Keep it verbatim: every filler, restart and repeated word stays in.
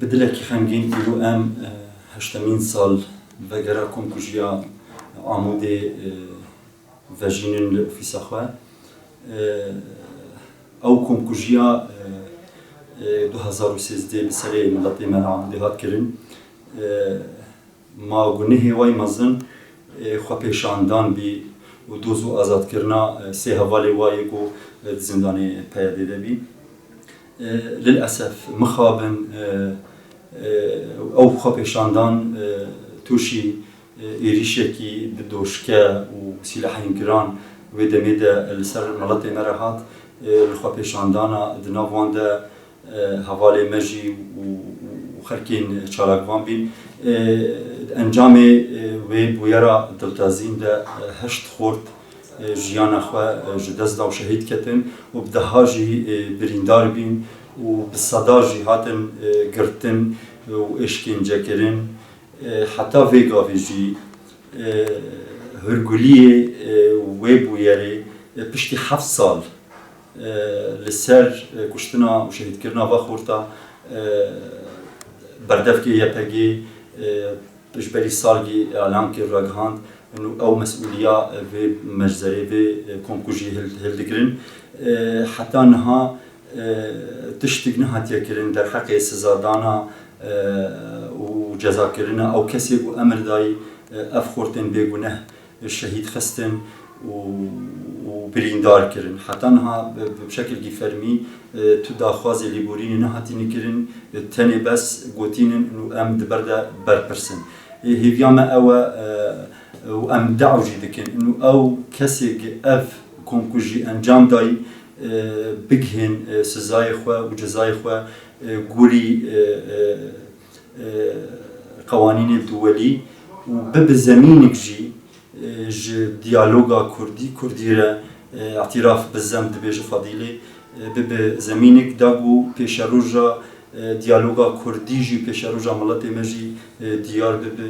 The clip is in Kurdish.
Bi dilekî xemgîn îro em, e, heştemîn sal vegera komkujiya Amûdê, e, vejînin li ofîsa xwe. E, ew komkujiya, e, e, du hezar û sêzdeh li serê miletê me li Amûdê hat kirin. E, Ma gunehê wayî mezin, e, xwepêşandan bî û doz û azadkirina, e, sê hevalê wayî ku, e, di zindanê P Y D'ê de bî. E, lilesef mixabin, e, e, ew xwepêşandan, e, tûşî, e, êrîşekî bi doşke û sîlehên giran wê demê de li ser miletê me re hat. E, li xwepêşandana di nav wan de e, hevalê me jî û, û, û xelkên çalakvan bîn. E, encamê, e, wê bûyera diltazîn de, e, heşt xort, e, jiyana xwe, e, ji dest da û şehîd ketin û bi deha jî, e, birîndar bîn û bi seda jî hatin, e, girtin û êşkêncekirin. E, heta vê gavê jî, e, hûrguliyê, e, wê bûyerê, e, piştî heft sal, e, li ser, e, kuştina û şehîdkirina va xorta, e, berdevkê Y P G, e, ji berî salgî elan kir, ragihand, û ew mesûliya, e, vê meczerê, vê, e, komkujî hil-, hildigirin. E, heta niha, e, tiştik nehatiye kirin derheqê sizadana, e, û cezakirina ew kesê ku emir dayî, e, ev xortên bêguneh şehîd xistin û, û birîndar kirin. Heta niha bi, bi şekilkî fermî, e, tu daxwazê lêborînê nehatîne kirin, e, tenê bes gotînin û em di ber de berpirs in. Ê, hêviya me ew e, e, û em dew jî dikin. Û ew kesê ku ev komkujî encam dayî, e, bigihên, e, sizayê xwe û cezayê xwe, e, gorî, e, e, e, qewanînê duwelî û bibe zemînik jî, e, ji diyaloga kurdî, kurdî re, e, îtiraf bi zem dibêje Fadîlê, e, bibe zemînik da ku pêşeroja, e, diyaloga kurdî jî, pêşeroja miletê me jî, e, diyar bibe.